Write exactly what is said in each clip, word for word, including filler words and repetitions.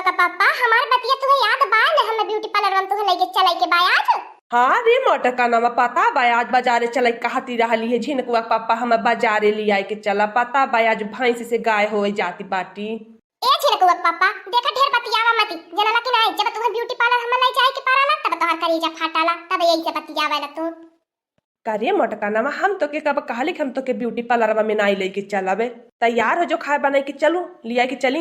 का पापा, हमार बतिया तुहे याद बा न, हमें ब्यूटी पार्लर में तुहे लेके चले के बा आज। हाँ रे मोटकनवा, पता बा, आज बाजारे चले कहती रहली है झिनकुआ के पापा, हमें बाजारे लियाए के चला। पता बा, आज भैंस से गाय होए जाती बाटी। ए झिनकुआ के पापा, देखा ढेर बतियावा मती, जनला कि नाई, जब तुहे ब्यूटी पार्लर हमें ले जाए के पड़ाला, तब तोहर करेजा फाटाला, तब यही से बतियावा ला तू। का रे मोटकनवा, हम तोके कब कहली कि हम तोके ब्यूटी पार्लरवा में नाई लेके चलबे? तैयार हो जो, खाए बनाए के चलू, लिया के चली।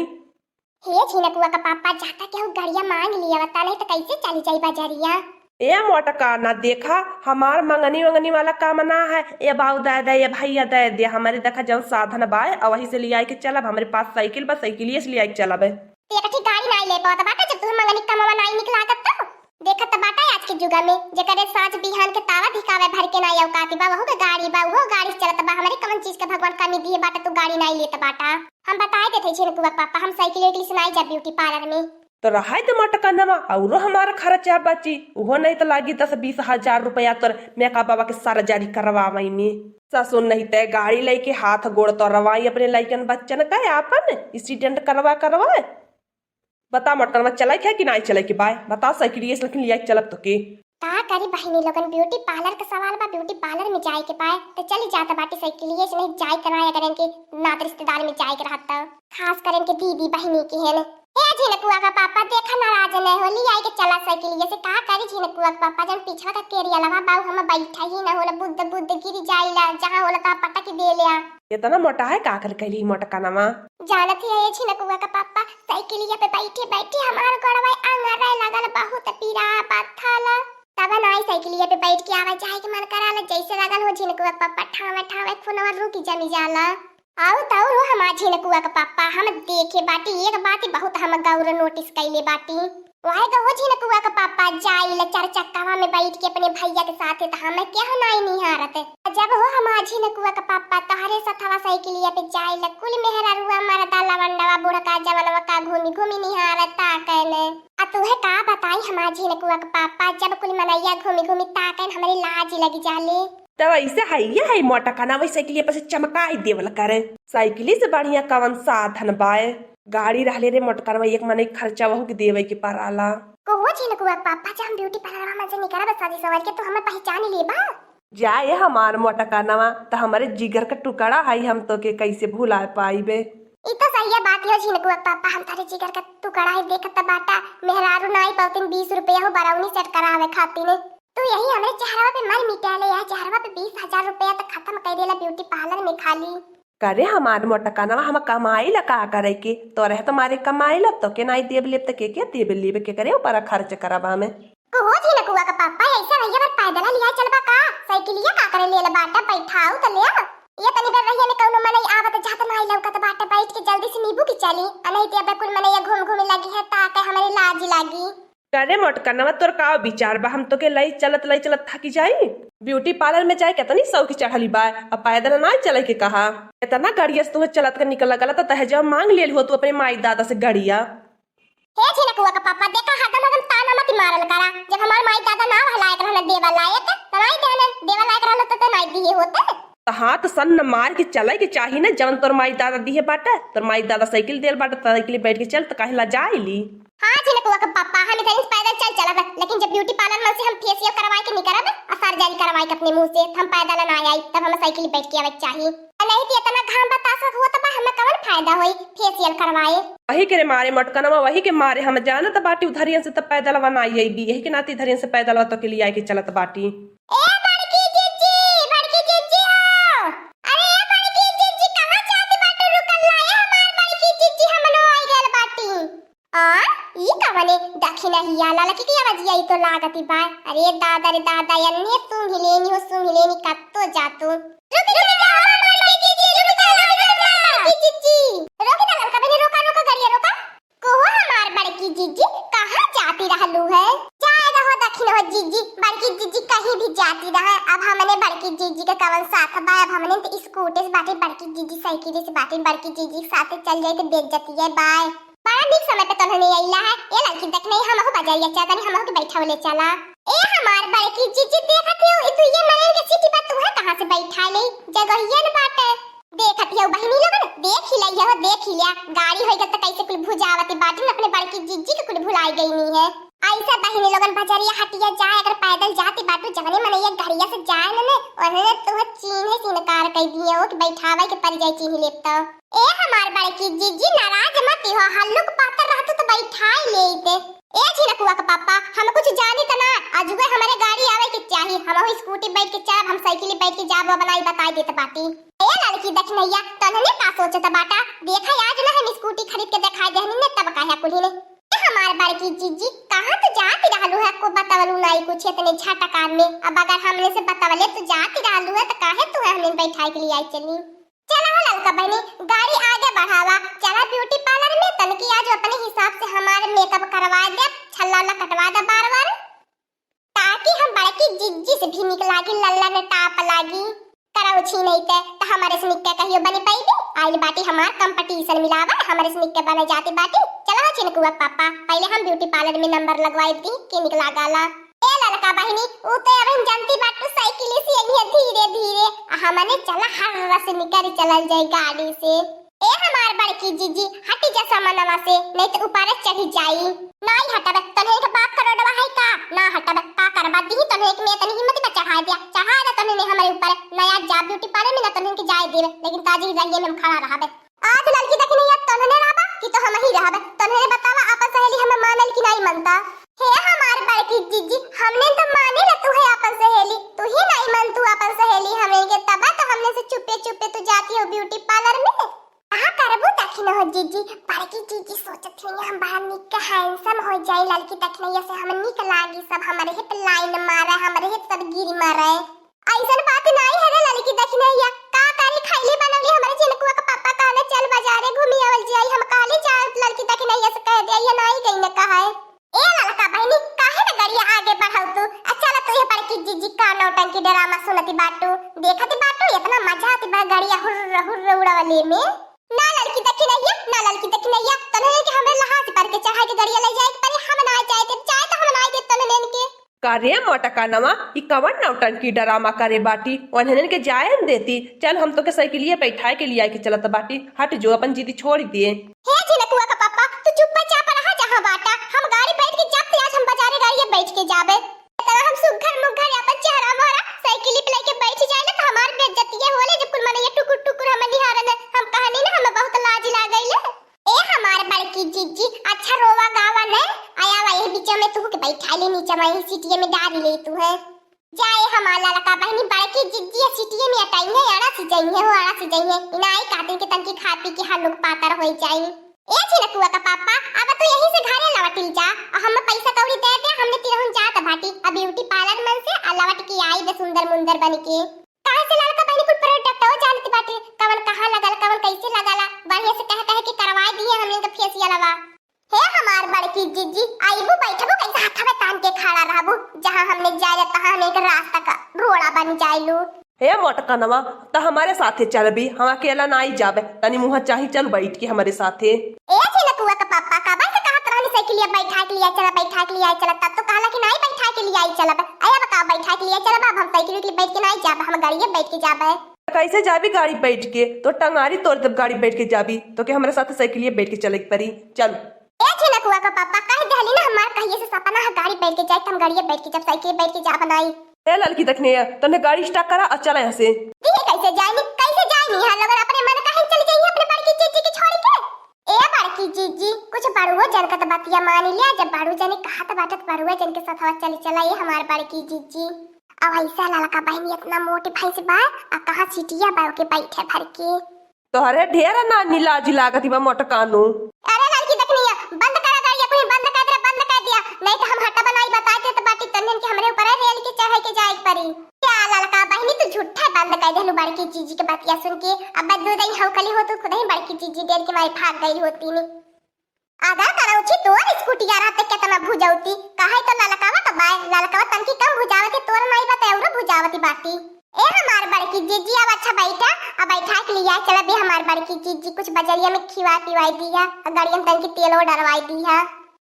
हे झिनकुआ का पापा, जाता केहू गड़िया मांग लिया बता, नहीं तो कैसे चली जाई बाजारिया? ए मोटकना, देखा, हमार मंगनी वंगनी वाला काम ना है। ए बाऊ दे दे, ए भैया दे दे, हमारे देखा जौन साधन बाय, और वही से लिया के चलब। हमारे पास साइकिल बा, साइकिलिए से लिया के चलब। तो एक ठी गाड़ी नाई ले पावत बाटा, जब तुहे मंगनी कमवा नाई निक लागत तो। देखत बाटा आज के जुगा में, जेकरे साँझ बिहान के तावा धिकावे भर के नाई औकाती बा, वहू के गाड़ी बा, उहो गाड़ी से चलत बा। हमरे कवन चीज के भगवान कमी दिए बाटा, तू गाड़ी नाई लेत बाटा। हम बताए देते झिनकुआ पापा, हम साइकिल वाइकिल से नाई जा ब्यूटी पार्लर में। तो रहाई दे मोटकनवा, औरो हमार खर्चा बची, उहो नहीं तो लागी दस बीस हजार रुपया तोर मेकअप बाबा के सर्जरी करवावई में। ससुर नहीं ते गाड़ी लेके हाथ गोड़ तोड़वाई अपने लइकन बच्चन का, आपन एक्सीडेंट करवा करवा। बता मोटकनवा, चले के है कि नाई चले के बाय? बता, साइकिलिए से लेकिन लिया के चलब तोके। का करी बहिनी लोगन, ब्यूटी पार्लर का सवाल बा, ब्यूटी पार्लर में जाए के बाय तो चली जात बाटी साइकिलिए से, नहीं जाए के नाई अगर इनके नात रिश्तेदार में जाए के रहत तो, खास कर इनके दीदी बहिनी के है। ए झिनकुआ का पापा, देखा नाराज नहीं हो, लिया के चला साइकिलिए से। का करी झिनकुआ का पापा, जन पीछवा का केरिया लगा बाऊ हम बैठा ही ना होला, बुद्ध बुद्ध गिरी जाइला, जहाँ होला तहाँ पटक दे लिया। इतना मोटा है, का कर कैली मोटकनवा? जानत ही है झिनकुआ का पापा, साइकिलिया पे बैठे बैठे हमार गोड़वा अंगरे लगल, बहुत पीरा बथल। तब नाई साइकिलिया पे बैठ के आवे जाए के मन कराला, जैसे लगल हो झिनकुआ का पापा ठावे ठावे खूनवा रुकी जमी जाला। आऊ तऊ हो हमार झिनकुआ का पापा, हम देखे बाटी एक बात ही बहुत हम गौर नोटिस कैले बाटी। वहे गो हो झिनकुआ का पापा, जाइल चार चक्कावा में बैठ के अपने भैया के साथे, त हमें केहू नाई निहारत। जब हो हमार झिनकुआ का पापा तोहरे सथवा साइकिलिया पे जाइल, कुल मेहरारुआ मरदा लवंडवा बुढ़का जवनवा का घूमी घूमी निहारत ताकन। आ तुहे का बताई हमार झिनकुआ का पापा, जब कुल मनैया घूमी घूमी ताकन हमरे लाज लगी जाले। तब ऐसे है, ये है मोटकना, वही साइकिलिया पे से चमकाई देवल करे। साइकिली से बढ़िया कवन साधन बाय? गाड़ी रहले रे मोटकनवा, एक मने खर्चा वहू के देवे के पड़ाला। कहो झिनकुआ के पापा, जब हम ब्यूटी पार्लरवा में से निकरब सजी सवर के, तो हमें पहचान लेबा? जा ए हमार मोटकनवा, त हमरे जिगर का टुकड़ा है, हम तोके कैसे भुला पाइबे? ई तो सही है बात यो झिनकुआ के पापा, हम तारे जिगर का टुकड़ा है। देखत त बाटा, मेहरारू नाई पौतिन बीस रुपया हो बरौनी सेट करावे खातिर। तू यही हमरे चेहरवा पे मर मिटा ले, यह चेहरवा पे बीस हजार रुपया तो खत्म कर देला ब्यूटी पार्लर में खाली। करे हमार मोटकनवा, हम कमाई ला का करे के? तोरे तो मारे कमाई ला, तोके नाई देब लेब त के, के देब लेब, के करे ऊपर खर्च करब हमें? कहो झिनकुआ का पापा, ऐसा रहिया भर पैदल लिया चलबा का? साइकिलिया का करे ले ले बाटा, बैठाऊ त ले। ये तनी बेर रहिया में कौनो मनई आवत जात नाई लौकत बाटे, बैठ के जल्दी से नींबू की चली, आ नहीं ते अब कुल मनई घूम घूम लगी है, ताके हमरे लाज लागी। करे मोटकनवा, तोर का विचार बा? हम तोके लई चलत, लई चलत थकी जाई। ब्यूटी पार्लर में जाए कितनी शौक चढ़ली बा, अब पैदल ना चले के कहा। इतना गड़िया से तुहे चलत के निकल गला, त तहे जब मांग लेल हो तू अपने माई दादा से गड़िया। हे झिनकुआ का पापा, देखा हरदम हरदम ताना मत मारल करा। जब हमार माई दादा ना वह लायक रहन देवा लायक, त नाई देहन, देवा लायक रहन त, त नाई दिए होते। त हाथ सन्न मार के चले के चाही ना, जवन तोर माई दादा दिए बाटे, तोर माई दादा साइकिल देल बाटे, त साइकिल बैठ के चल, त काहे ला जाइली? हाँ झिनकुआ के पापा, हम इधर से पैदल चल चलब, लेकिन जब ब्यूटी पार्लर में से हम फेशियल करवाए के निकलब और सर्जरी करवाए के अपने मुंह से, त हम पैदल ना आई, तब हमें साइकिल बैठ के आवे के चाही। और नहीं तो इतना घाम बतास होत बा, हमें कवन फायदा होई फेशियल करवाए? वही के रे मारे मोटकनवा, वही के मारे हम जानत बाटी उधरियन से त पैदल ना आई, यही के नाते इधरियन से पैदल तो के लिए आए के चलत बाटी। ए बड़की जिज्जी, बड़की जिज्जी हो। अरे ए बड़की जिज्जी, कहाँ जाती बाटू? रुकल ला, ए हमार बड़की जिज्जी, हमनो आई गल बाटी। आ, ई कवने दखिनहिया ललकी की आवाजिया ई तो लागती बा। अरे दादा रे दादा, एन्ने सूंघी लेनी हो, सूंघी लेनी, कत्तो जातू। रुक जा, हमार बड़की जिज्जी, रुक जा, रुक जा, बड़की जिज्जी। रोक दे ललका बहिनी, रोका, रोका, गड़िया रोका। कहो हमार बड़की जिज्जी, कहाँ जाती रहलू है? जाए दहो दखिन हो जिज्जी, बड़की जिज्जी कहीं भी जाती रहे। अब हमने बड़की जिज्जी के कवन साथ बा, अब हमने तो स्कूटी से बाटे बड़की जिज्जी, साइकिल से बाटे बड़की जिज्जी के साथ चल जाए तो बेइज्जती है बाय। बड़ा नीक समय पे तोहने अइला है। ए लड़की देख नहीं, हमहू बजाइया चाहता नहीं, हमहू के बैठा ले चला। ए हमार बड़की जिज्जी देखत हो, ई दुइये मलेन के सीटी पर तुहे कहाँ से बैठा ले? जगहिया न बाटे। देखत हियो बहिनी लोगन, देख ही लइहो, देख ही लिया। गाड़ी होई गल त कैसे कुल भुजावती बाटिन, अपने बड़की जिज्जी के कुल भुलाई गइनी है। ऐसे बहिनी लोगन बजरिया हटिया जाए, अगर पैदल जाती बाटू, जवने मनइया गड़िया से जाए न, ने, ओने तुहे चीन्हे से इनकार कइ दिए हो कि बैठावे के पड़ जाए चीन्ह लेब तो। ए हमार बड़की जिज्जी, नाराज मत हो, हल्लुक पातर रहतू तो बैठाई लेइत। ए झिनकुआ के पापा, हम कुछ जानी त ना, अजुए हमरे गाड़ी आवे के चाही, हमहू स्कूटी बैठ के चलब, हम साइकिल बैठ के जाब, बनाई बताई देत बाटी। ए लड़की दखिनैया, तन्हने का सोचत बाटा? देखा आज ना हम स्कूटी खरीद के देखाई देहनी ने, तब कहे कुल्ही ने। ए हमार बड़की जिज्जी, कहाँ तो जात रहलू है, को बतवलू नाई कुछ इतने झटका में, अब अगर हमने से बतवले तो जात रहलू है तो काहे तू है हमने बैठाई के लिए आई चली? चला हो ललका बहिनी, गाड़ी आगे बढ़ावा, चला ब्यूटी पार्लर में, तनकी आज अपने हिसाब से हमार मेकअप करवा दे, छल्ला उल्ला कटवा दे बार बार, ताकि हम बड़की जिज्जी से भी निक लागी, लल्ला ने टाप लागी। करौछी नहीं ते, त हमरे से निक के कहियो बनी पाई दे, आइल बाटी हमार कंपटीशन मिलावा, हमरे से निक के बने जाती बाटी। चला हो झिनकुआ पापा, पहले हम ब्यूटी पार्लर में नंबर लगवाई दी कि निक लागाला। ए ललका बहिनी, ऊ तो अब हम जानती बाटू साइकिल से अइहे धीरे धीरे, आ हमने चला हर्र से निकल चलल जाए गाड़ी से। ए हमार बड़की जिज्जी, हटी जा सामानवा से, नहीं तो ऊपर चढ़ी जाई। नाई हटब, तन्हे के बाप का रोडवा है का? ना हटब, का करबा? दी तन्हे के में तनी हिम्मत में चढ़ा दिया, चढ़ा दे तन्हे ने हमरे ऊपर। नया जा ब्यूटी पार्लर में ना तन्हे के जाए देवे, लेकिन ताजी रहिए में हम खड़ा रहबे। आज लड़की देखी नहीं है, तन्हने रहबा कि तो हम ही रहबे? तन्हने बतावा, आपन सहेली हमें मानल कि नहीं मानता? हे हमार बड़की जिज्जी, हमने तो माने ला तू है आपन सहेली, तू ही नहीं मान तू आपन सहेली हमें के, तबा तो हमने से चुपे चुपे तू जाती हो ब्यूटी पार्लर में। कहा करबू देखी न हो जिज्जी, बड़की जिज्जी सोचत ही हम बड़ा निक के हैंडसम हो जाई, लड़की देखी नहीं से हम निक लागी, सब हमरे हित लाइन मारे, हमरे हित सब गिरी मारे। ऐसन बात नाई है रे ललकी दखिनैया, का करी खैली बनवली हमरे झिनकुआ के पापा कहले चल बाजारे घूमी आवल जाई, हम कहली जा ललकी दखिनैया से कह दे, ये नाई गई न कहे। ए ललका बहिनी, काहे न गड़िया आगे बढ़ाऊ तू? अच्छा ला तू ये बड़की जिज्जी का नौटंकी ड्रामा सुनती बाटू, देखती बाटू, इतना मजा आती बा गड़िया हुर्र हुर्र उड़ावले में। ना ललकी दखिनैया, ना ललकी दखिनैया, तन्हने के हमरे लहास पर के चढ़ाई के गड़िया ले जाए के पड़ी, हम ना जाए देब, जाए तो हम ना देब तन्हने के। का रे मोटकनवा, ई कवन नौटंकी ड्रामा करे बाटी? ओन्हनन के जाए न देती। चल, हम तोके साइकिलिया बैठाए के लियाए के चलत बाटी। हट जो, अपन जिद छोड़ दे। हे झिनकुआ का पापा, तू चुप्पा चाप रहा जहाँ बाटा। हम गाड़ी बैठ के जाब, ते आज हम बाजारे गाड़िया बैठ के जाबे। इतना हम सुघर मुघर अपन चेहरा मोहरा साइकिल पे लेके बैठ जाए ना, तो हमार बेइज्जतिये होले, जब कुल मनइया टुकुर टुकुर हम निहारन। हम कहनी ना, हमें बहुत लाज लागइले। ए हमार बड़की जिज्जी, अच्छा रोवा गावा ने, आया वा यही बीच में तू के बैठा ले नीचे में, यही सीटिये में डाल ले तू है। जाए हमार ललका बहिनी, बड़की जिज्जी सीटिये में अटाई है, आड़ा से जाई है, हो आड़ा से जाई है, इनाई खातिर के तनकी खा पी के हल्लुक पातर होई जाई। ए झिनकुआ का पापा, अब तू यही से घरे लौटिल जा, और हम पैसा कौड़ी दे दे, हमने तिरहुन जात बाटी, अब ब्यूटी पार्लर मन से, आ लौट के आई बे सुंदर मुंदर बन के। काहे से ललका बहिनी कुल प्रोडक्टवा जानत बाटे, कवन कहाँ लगल, कवन कैसे लगला, बढ़िया से कह कह के करवाए दिए हमनी के फेसियलवा। हे हमार बड़की जिज्जी, आइबू बैठबू कैसे हथवा तान के खड़ा रहबू, जहाँ हमने जाए तहाँ हमने के रास्ता का रोड़ा बन जाइलू। हे मोटकनवा, त हमारे साथे चलबी, हम अकेला नाई जाबे, तनी मुँह चाही, चल बैठ के हमरे साथे। ए झिनकुआ का पापा, कबे से कहत रहनी साइकिलिया बैठा के लिया चला, बैठा के लिया चला, तब तो कहला कि नाई बैठा के लिया चलब। अया बताओ, बैठा के लिया चलब, अब हम साइकिल उइकिल बैठ के नाई जाब, हम गाड़िये बैठ के जाबे। कैसे जाबी गाड़ी बैठ के? तो टंगारी तोड़ देब गाड़ी बैठ के जाबी, तो के हमरे साथे साइकिलिये बैठ के चले के पड़ी। चल। ए झिनकुआ का पापा, कह दहली ना हमार कहिए से सपना है गाड़ी बैठ के जाए, तो हम गाड़िये बैठ के जाब, साइकिल बैठ के जाब नाई। ए ललकी दखिनैया, तने गाड़ी स्टार्ट करा और चला यहाँ से। दी कैसे जाइनी, कैसे जाइनी? यहाँ लोगन अपने मन कहे चली जाइए अपने बड़की जिज्जी के छोड़ के। ए बड़की जिज्जी, कुछ बड़ुओ जन का तो बतिया मानी लिया, जब बड़ू जने कहत बाटे त बड़ुओ जन के साथवा चली चला, ए हमार बड़की जिज्जी। अब ऐसा ललका बहिनी इतना मोटी भैंस बा, आ कहाँ सीटिया बा ओके बैठे भर के। तोहरे ढेर ना निलाज लागत बा मोटकानू। अरे ललकी दखिनैया, बंद करा गाड़िया, कोई बंद कर दे, बंद कर दिया, नहीं तो हम हटा बनाई बताए देत बाटी तन्हन के हमरे ऊपर रेल के चढ़े के जाए के पड़ी। क्या ललका बहिनी, तू झूठा बंद कर देलू बड़की जिज्जी के बतिया सुन के। अब दू दिन हौकली हो तू खुद ही बड़की जिज्जी डेर के मारी भाग गई होती नी। अगर करौछी तोर स्कूटिया रहते केतना भुजौती, काहे तो ललकावा तो बाय, ललकावा तनकी कम भुजावती, तोर माई बा त औरो भुजावती बाटी। ए हमार बड़की जिज्जी, अब अच्छा बैठा, अब बैठा के लिया चला बे हमार बड़की जिज्जी, कुछ बजरिया में खिवा पिवाई दिया, आ गाड़िया में तनकी तेलो डरवाई दिया।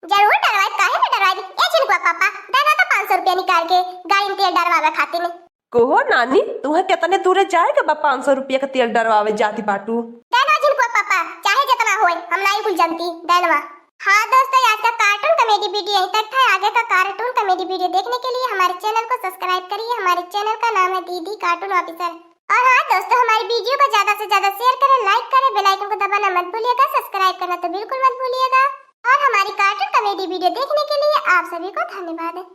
जरूर डरवाई, काहे ना डरवाई? ए झिनकुआ पापा, दे ना तो पाँच सौ रुपया निकाल के गाड़ी में तेल डरवावे खातिर। कहो नानी, तुहे केतने दूरे जाए के बा पाँच सौ रुपया का तेल डरवावे जाती बाटू? डैनवा झिनकुआ पापा, चाहे जेतना होए, हम नाई कुल जनती, डैनवा। हाँ दोस्तों, आज का cartoon comedy video यहीं तक था। आगे का cartoon comedy video देखने के लिए हमारे channel को subscribe करिए। हमारे channel का नाम है दीदी Cartoon Officer। और हाँ दोस्तों, हमारी video को ज्यादा से ज्यादा share करें, like करें, bell icon को दबाना मत भूलिएगा, subscribe करना तो बिल्कुल मत भूलिएगा। और हमारी cartoon comedy video देखने के लिए आप सभी को धन्यवाद।